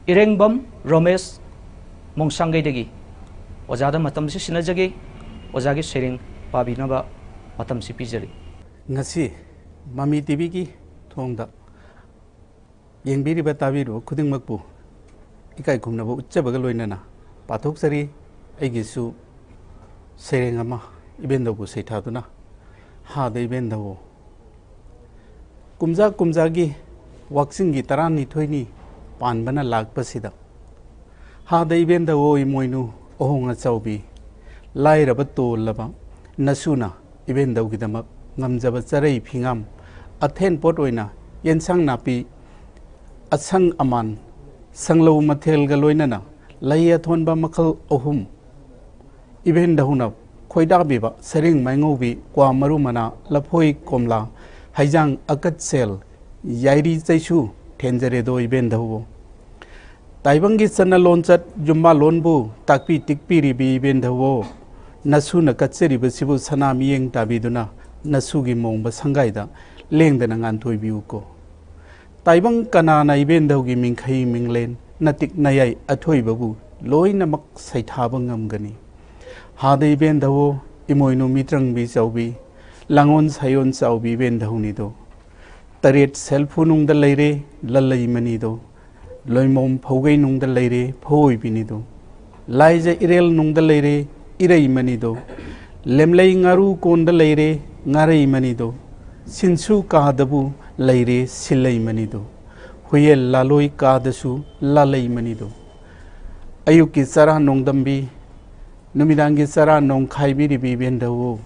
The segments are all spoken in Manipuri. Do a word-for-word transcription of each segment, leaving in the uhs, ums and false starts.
ꯏꯔꯦꯡꯕꯝ ꯔꯣꯃꯦꯁ, ꯃꯣꯡꯁꯥꯡꯒꯩꯗꯒꯤ꯫ ꯑꯣꯖꯥꯗ ꯃꯇꯝꯁꯤ ꯁꯤꯟꯅꯖꯒꯦ꯫ ꯑꯣꯖꯥꯒꯤ ꯁꯩꯔꯦꯡ ꯄꯥꯕꯤꯅꯕ ꯃꯇꯝꯁꯤ ꯄꯤꯖꯔꯤ꯫ ꯉꯁꯤ ꯃꯃꯤ ꯇꯤꯚꯤꯒꯤ ꯊꯣꯡꯗ ꯌꯦꯡꯕꯤꯔꯤꯕ ꯇꯥꯕꯤꯔꯤꯕ ꯈꯨꯗꯤꯡꯃꯛꯄꯨ ꯏꯀꯥꯏ ꯈꯨꯝꯅꯕ ꯎꯠꯆꯕꯒ ꯂꯣꯏꯅꯅ ꯄꯥꯊꯣꯛꯆꯔꯤ꯫ ꯑꯩꯒꯤꯁꯨ ꯁꯩꯔꯦꯡ ꯑꯃ ꯏꯕꯦꯟꯗꯧꯕꯨ ꯁꯩꯊꯥꯗꯨꯅ꯫ ꯍꯥꯗ ꯏꯕꯦꯟꯗꯧ꯫ ꯀꯨꯝꯖꯥ ꯀꯨꯝꯖꯥꯒꯤ ꯋꯥꯛꯆꯤꯡꯒꯤ ꯇꯔꯥꯅꯤꯊꯣꯏꯅꯤ ꯄꯥꯟꯕꯅ ꯂꯥꯛꯄꯁꯤꯗ, ꯍꯥꯗ ꯏꯕꯦꯟꯗꯧ ꯏꯃꯣꯏꯅꯨ ꯑꯍꯣꯡ ꯑꯆꯥꯎꯕꯤ, ꯂꯥꯏꯔꯕ ꯇꯣꯜꯂꯕ ꯅꯁꯨꯅ ꯏꯕꯦꯟꯗꯧꯒꯤꯗꯃꯛ ꯉꯝꯖꯕ ꯆꯔꯩ ꯐꯤꯉꯥꯝ, ꯑꯊꯦꯟ ꯄꯣꯠ ꯑꯣꯏꯅ ꯌꯦꯟꯁꯥꯡ ꯅꯥꯄꯤ, ꯑꯁꯪ ꯑꯃꯥꯟ, ꯁꯪꯂꯧ ꯃꯊꯦꯜꯒ ꯂꯣꯏꯅꯅ ꯂꯩ ꯑꯊꯣꯟꯕ ꯃꯈꯜ ꯑꯍꯨꯝ, ꯏꯕꯦꯟꯗꯧꯅ ꯈꯣꯏꯗꯥꯕꯤꯕ ꯁꯔꯤꯡ ꯃꯥꯏꯉꯧꯕꯤ, ꯀ꯭ꯋꯥ ꯃꯔꯨ ꯃꯅꯥ, ꯂꯐꯣꯏ ꯀꯣꯝꯂꯥ, ꯍꯩꯖꯥꯡ ꯑꯀꯠꯁꯦꯜ, ꯌꯥꯏꯔꯤ ꯆꯩꯁꯨ ꯊꯦꯟꯖꯔꯦꯗꯣ ꯏꯕꯦꯟꯗꯧꯕꯣ꯫ ꯇꯥꯏꯕꯪꯒꯤ ꯆꯠꯅ ꯂꯣꯟꯆꯠ ꯌꯨꯝꯕꯥꯜꯂꯣꯟꯕꯨ ꯇꯥꯛꯄꯤ ꯇꯤꯛꯄꯤꯔꯤꯕꯤ ꯏꯕꯦꯟꯗꯧꯕꯣ꯫ ꯅꯁꯨꯅ ꯀꯠꯆꯔꯤꯕꯁꯤꯕꯨ ꯁꯅꯥ ꯃꯤꯠꯌꯦꯡ ꯇꯥꯕꯤꯗꯨꯅ ꯅꯁꯨꯒꯤ ꯃꯣꯡꯕ ꯁꯪꯒꯥꯏꯗ ꯂꯦꯡꯗꯅ ꯉꯥꯟꯊꯣꯏꯕꯤꯌꯨꯀꯣ꯫ ꯇꯥꯏꯕꯪ ꯀꯅꯥꯅ ꯏꯕꯦꯟꯗꯧꯒꯤ ꯃꯤꯡꯈꯩ ꯃꯤꯡꯂꯦꯟ ꯅꯇꯤꯛ ꯅꯌꯥꯏ ꯑꯊꯣꯏꯕꯕꯨ ꯂꯣꯏꯅꯃꯛ ꯁꯩꯊꯥꯕ ꯉꯝꯒꯅꯤ? ꯍꯥꯗ ꯏꯕꯦꯟꯗꯧ ꯏꯃꯣꯏꯅꯨ ꯃꯤꯇ꯭ꯔꯪꯕꯤ ꯆꯥꯎꯕꯤ, ꯂꯥꯡꯑꯣꯟ ꯁꯥꯏꯑꯣꯟ ꯆꯥꯎꯕꯤ ꯏꯕꯦꯟꯗꯧꯅꯤꯗꯣ꯫ ꯇꯔꯦꯠ ꯁꯦꯜꯐꯨ ꯅꯨꯡꯗ ꯂꯩꯔꯦ ꯂꯜꯂꯩ ꯃꯅꯤꯗꯣ꯫ ꯂꯣꯏꯃꯣꯝ ꯐꯧꯒꯩ ꯅꯨꯡꯗ ꯂꯩꯔꯦ ꯐꯧꯑꯣꯏꯕꯤꯅꯤꯗꯣ꯫ ꯂꯥꯏꯖ ꯏꯔꯦꯜ ꯅꯨꯡꯗ ꯂꯩꯔꯦ ꯏꯔꯩ ꯃꯅꯤꯗꯣ꯫ ꯂꯦꯝꯂꯩ ꯉꯥꯔꯨ ꯀꯣꯟꯗ ꯂꯩꯔꯦ ꯉꯥꯔꯩ ꯃꯅꯤꯗꯣ꯫ ꯁꯤꯟꯁꯨ ꯀꯥꯗꯕꯨ ꯂꯩꯔꯦ ꯁꯤꯜꯂꯩ ꯃꯅꯤꯗꯣ꯫ ꯍꯨꯌꯦꯜ ꯂꯥꯂꯣꯏ ꯀꯥꯗꯁꯨ ꯂꯥꯂꯩ ꯃꯅꯤꯗꯣ꯫ ꯑꯌꯨꯛꯀꯤ ꯆꯔꯥ ꯅꯣꯡꯗꯝꯕꯤ, ꯅꯨꯃꯤꯗꯥꯡꯒꯤ ꯆꯔꯥ ꯅꯣꯡꯈꯥꯏꯕꯤꯔꯤꯕꯤ ꯏꯕꯦꯟꯗꯧ꯫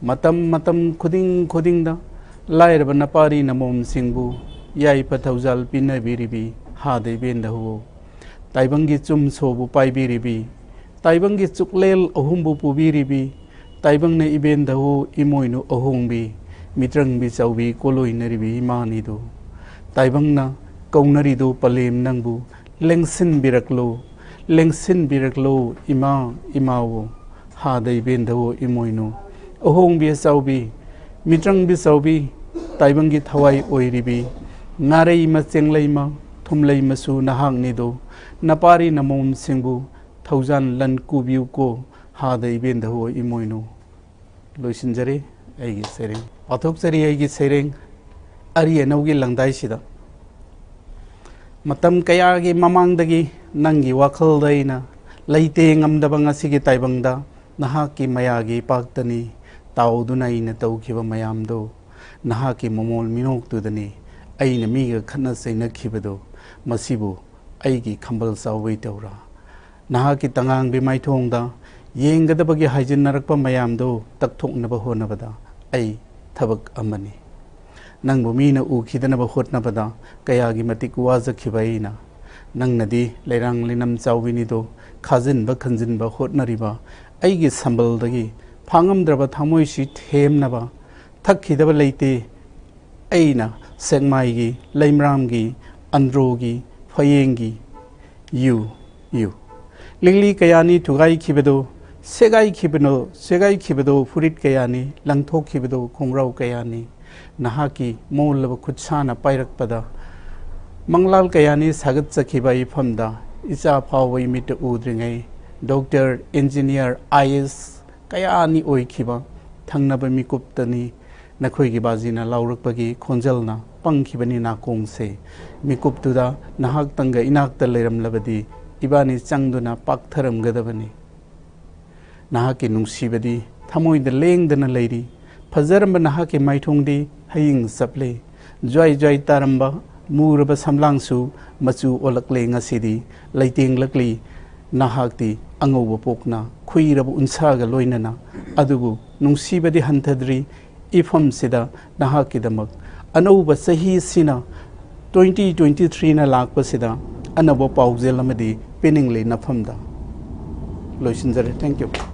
ꯃꯇꯝ ꯃꯇꯝ ꯈꯨꯗꯤꯡ ꯈꯨꯗꯤꯡꯗ ꯂꯥꯏꯔꯕ ꯅꯄꯥꯔꯤ ꯅꯃꯣꯝꯁꯤꯡꯕꯨ ꯌꯥꯏꯐ ꯊꯧꯖꯥꯜ ꯄꯤꯅꯕꯤꯔꯤꯕꯤ ꯍꯥꯗ ꯏꯕꯦꯟꯗꯧ꯫ ꯇꯥꯏꯕꯪꯒꯤ ꯆꯨꯝꯁꯣꯕꯨ ꯄꯥꯏꯕꯤꯔꯤꯕꯤ, ꯇꯥꯏꯕꯪꯒꯤ ꯆꯨꯛꯂꯦꯜ ꯑꯍꯨꯝꯕꯨ ꯄꯨꯕꯤꯔꯤꯕꯤ, ꯇꯥꯏꯕꯪꯅ ꯏꯕꯦꯟꯗꯧ ꯏꯃꯣꯏꯅꯨ ꯑꯍꯣꯡꯕꯤ, ꯃꯤꯇ꯭ꯔꯪꯕꯤ ꯆꯥꯎꯕꯤ ꯀꯣꯂꯣꯏꯅꯔꯤꯕꯤ ꯏꯃꯥꯅꯤꯗꯣ꯫ ꯇꯥꯏꯕꯪꯅ ꯀꯧꯅꯔꯤꯗꯣ ꯄꯂꯦꯝ ꯅꯪꯕꯨ ꯂꯦꯡꯁꯤꯟꯕꯤꯔꯛꯂꯣ, ꯂꯦꯡꯁꯤꯟꯕꯤꯔꯛꯂꯣ ꯏꯃꯥ, ꯏꯃꯥꯋꯣ꯫ ꯍꯥꯗ ꯏꯕꯦꯟꯗꯧ ꯏꯃꯣꯏꯅꯨ ꯑꯍꯣꯡꯕꯤ ꯑꯆꯥꯎꯕꯤ, ꯃꯤꯇ꯭ꯔꯪꯕꯤ ꯆꯥꯎꯕꯤ, ꯇꯥꯏꯕꯪꯒꯤ ꯊꯋꯥꯏ ꯑꯣꯏꯔꯤꯕꯤ, ꯉꯥꯔꯩꯃ ꯆꯦꯡꯂꯩꯃ, ꯈꯨꯝꯂꯩ ꯃꯆꯨ ꯅꯍꯥꯛꯅꯤꯗꯣ, ꯅꯄꯥꯔꯤ ꯅꯃꯣꯝꯁꯤꯡꯕꯨ ꯊꯧꯖꯥꯟ ꯂꯟ ꯀꯨꯕꯤꯌꯨꯀꯣ, ꯍꯥꯗ ꯏꯕꯦꯟꯗ ꯍꯣ ꯏꯃꯣꯏꯅꯨ꯫ ꯂꯣꯏꯁꯤꯟꯖꯔꯦ ꯑꯩꯒꯤ ꯁꯩꯔꯦꯡ꯫ ꯄꯥꯊꯣꯛꯆꯔꯤ ꯑꯩꯒꯤ ꯁꯩꯔꯦꯡ ꯑꯔꯤ ꯑꯅꯧꯒꯤ ꯂꯪꯗꯥꯏꯁꯤꯗ꯫ ꯃꯇꯝ ꯀꯌꯥꯒꯤ ꯃꯃꯥꯡꯗꯒꯤ ꯅꯪꯒꯤ ꯋꯥꯈꯜꯗ ꯑꯩꯅ ꯂꯩꯇꯦ ꯉꯝꯗꯕ ꯉꯁꯤꯒꯤ ꯇꯥꯏꯕꯪꯗ ꯅꯍꯥꯛꯀꯤ ꯃꯌꯥꯒꯤ ꯏꯄꯥꯛꯇꯅꯤ ꯇꯥꯎꯗꯨꯅ ꯑꯩꯅ ꯇꯧꯈꯤꯕ ꯃꯌꯥꯝꯗꯣ꯫ ꯅꯍꯥꯛꯀꯤ ꯃꯃꯣꯜ ꯃꯤꯅꯣꯛꯇꯨꯗꯅꯤ ꯑꯩꯅ ꯃꯤꯒ ꯈꯠꯅ ꯆꯩꯅꯈꯤꯕꯗꯣ꯫ ꯃꯁꯤꯕꯨ ꯑꯩꯒꯤ ꯈꯝꯕꯜ ꯆꯥꯎꯕꯩ ꯇꯧꯔꯥ? ꯅꯍꯥꯛꯀꯤ ꯇꯉꯥꯡꯕꯤ ꯃꯥꯏꯊꯣꯡꯗ ꯌꯦꯡꯒꯗꯕꯒꯤ ꯍꯥꯏꯖꯤꯟꯅꯔꯛꯄ ꯃꯌꯥꯝꯗꯨ ꯇꯛꯊꯣꯛꯅꯕ ꯍꯣꯠꯅꯕꯗ ꯑꯩ ꯊꯕꯛ ꯑꯃꯅꯤ꯫ ꯅꯪꯕꯨ ꯃꯤꯅ ꯎꯈꯤꯗꯅꯕ ꯍꯣꯠꯅꯕꯗ ꯀꯌꯥꯒꯤ ꯃꯇꯤꯛ ꯋꯥꯖꯈꯤꯕ ꯑꯩꯅ꯫ ꯅꯪꯅꯗꯤ ꯂꯩꯔꯥꯡ ꯂꯩꯅꯝ ꯆꯥꯎꯕꯤꯅꯤꯗꯣ ꯈꯥꯖꯤꯟꯕ ꯈꯟꯖꯤꯟꯕ ꯍꯣꯠꯅꯔꯤꯕ ꯑꯩꯒꯤ ꯁꯝꯕꯜꯗꯒꯤ ꯐꯥꯉꯝꯗ꯭ꯔꯕ ꯊꯃꯣꯏꯁꯤ ꯊꯦꯝꯅꯕ ꯊꯛꯈꯤꯗꯕ ꯂꯩꯇꯦ꯫ ꯑꯩꯅ ꯁꯦꯛꯃꯥꯏꯒꯤ, ꯂꯩꯃꯔꯥꯝꯒꯤ, ꯑꯟꯗ꯭ꯔꯣꯒꯤ, ꯐꯌꯦꯡꯒꯤ, ꯌꯨ, ꯌꯨ꯫ ꯂꯤꯛꯂꯤ ꯀꯌꯥꯅꯤ ꯊꯨꯒꯥꯏꯈꯤꯕꯗꯣ, ꯁꯦꯒꯥꯏꯈꯤꯕꯅꯣ, ꯁꯦꯒꯥꯏꯈꯤꯕꯗꯣ ꯐꯨꯔꯤꯠ ꯀꯌꯥꯅꯤ, ꯂꯪꯊꯣꯛꯈꯤꯕꯗꯣ ꯈꯣꯡꯒ꯭ꯔꯥꯎ ꯀꯌꯥꯅꯤ꯫ ꯅꯍꯥꯛꯀꯤ ꯃꯣꯜꯂꯕ ꯈꯨꯠꯁꯥꯅ ꯄꯥꯏꯔꯛꯄꯗ ꯃꯪꯂꯥꯜ ꯀꯌꯥꯅꯤ ꯁꯥꯒꯠꯆꯈꯤꯕ ꯏꯐꯝꯗ ꯏꯆꯥ ꯐꯥꯎꯕ ꯏꯃꯤꯠꯇ ꯎꯗ꯭ꯔꯤꯉꯩ ꯗꯣꯛꯇꯔ, ꯏꯟꯖꯤꯅꯤꯌꯥꯔ, ꯑꯥꯏ ꯑꯦꯁ ꯀꯌꯥꯅꯤ ꯑꯣꯏꯈꯤꯕ ꯊꯪꯅꯕ ꯃꯤꯀꯨꯞꯇꯅꯤ ꯅꯈꯣꯏꯒꯤ ꯕꯥꯖꯤꯅ ꯂꯥꯎꯔꯛꯄꯒꯤ ꯈꯣꯟꯖꯦꯜꯅ ꯄꯪꯈꯤꯕꯅꯤ ꯅꯥꯀꯣꯡꯁꯦ꯫ ꯃꯤꯀꯨꯞꯇꯨꯗ ꯅꯍꯥꯛꯇꯪꯒ ꯏꯅꯥꯛꯇ ꯂꯩꯔꯝꯂꯕꯗꯤ ꯏꯕꯥꯅꯤ ꯆꯪꯗꯨꯅ ꯄꯥꯛꯊꯔꯝꯒꯗꯕꯅꯤ꯫ ꯅꯍꯥꯛꯀꯤ ꯅꯨꯡꯁꯤꯕꯗꯤ ꯊꯃꯣꯏꯗ ꯂꯦꯡꯗꯅ ꯂꯩꯔꯤ꯫ ꯐꯖꯔꯝꯕ ꯅꯍꯥꯛꯀꯤ ꯃꯥꯏꯊꯣꯡꯗꯤ ꯍꯌꯤꯡ ꯆꯞꯂꯦ꯫ ꯖ꯭ꯋꯥꯏ ꯖ꯭ꯋꯥꯏ ꯇꯥꯔꯝꯕ ꯃꯨꯔꯕ ꯁꯝꯂꯥꯡꯁꯨ ꯃꯆꯨ ꯑꯣꯜꯂꯛꯂꯦ ꯉꯁꯤꯗꯤ꯫ ꯂꯩꯇꯦꯡꯂꯛꯂꯤ ꯅꯍꯥꯛꯇꯤ ꯑꯉꯧꯕ ꯄꯣꯛꯅ ꯈꯨꯏꯔꯕ ꯎꯟꯁꯥꯒ ꯂꯣꯏꯅꯅ꯫ ꯑꯗꯨꯕꯨ ꯅꯨꯡꯁꯤꯕꯗꯤ ꯍꯟꯊꯗ꯭ꯔꯤ꯫ ꯏꯐꯝꯁꯤꯗ ꯅꯍꯥꯛꯀꯤꯗꯃꯛ ꯑꯅꯧꯕ ꯆꯍꯤꯁꯤꯅ, ꯇ꯭ꯋꯦꯟꯇꯤ ꯇ꯭ꯋꯦꯟꯇꯤ ꯊ꯭ꯔꯤꯅ ꯂꯥꯛꯄꯁꯤꯗ ꯑꯅꯧꯕ ꯄꯥꯎꯖꯦꯜ ꯑꯃꯗꯤ ꯄꯤꯅꯤꯡꯂꯤ ꯅꯐꯝꯗ꯫ ꯂꯣꯏꯁꯤꯟꯖꯔꯦ꯫ Thank you꯫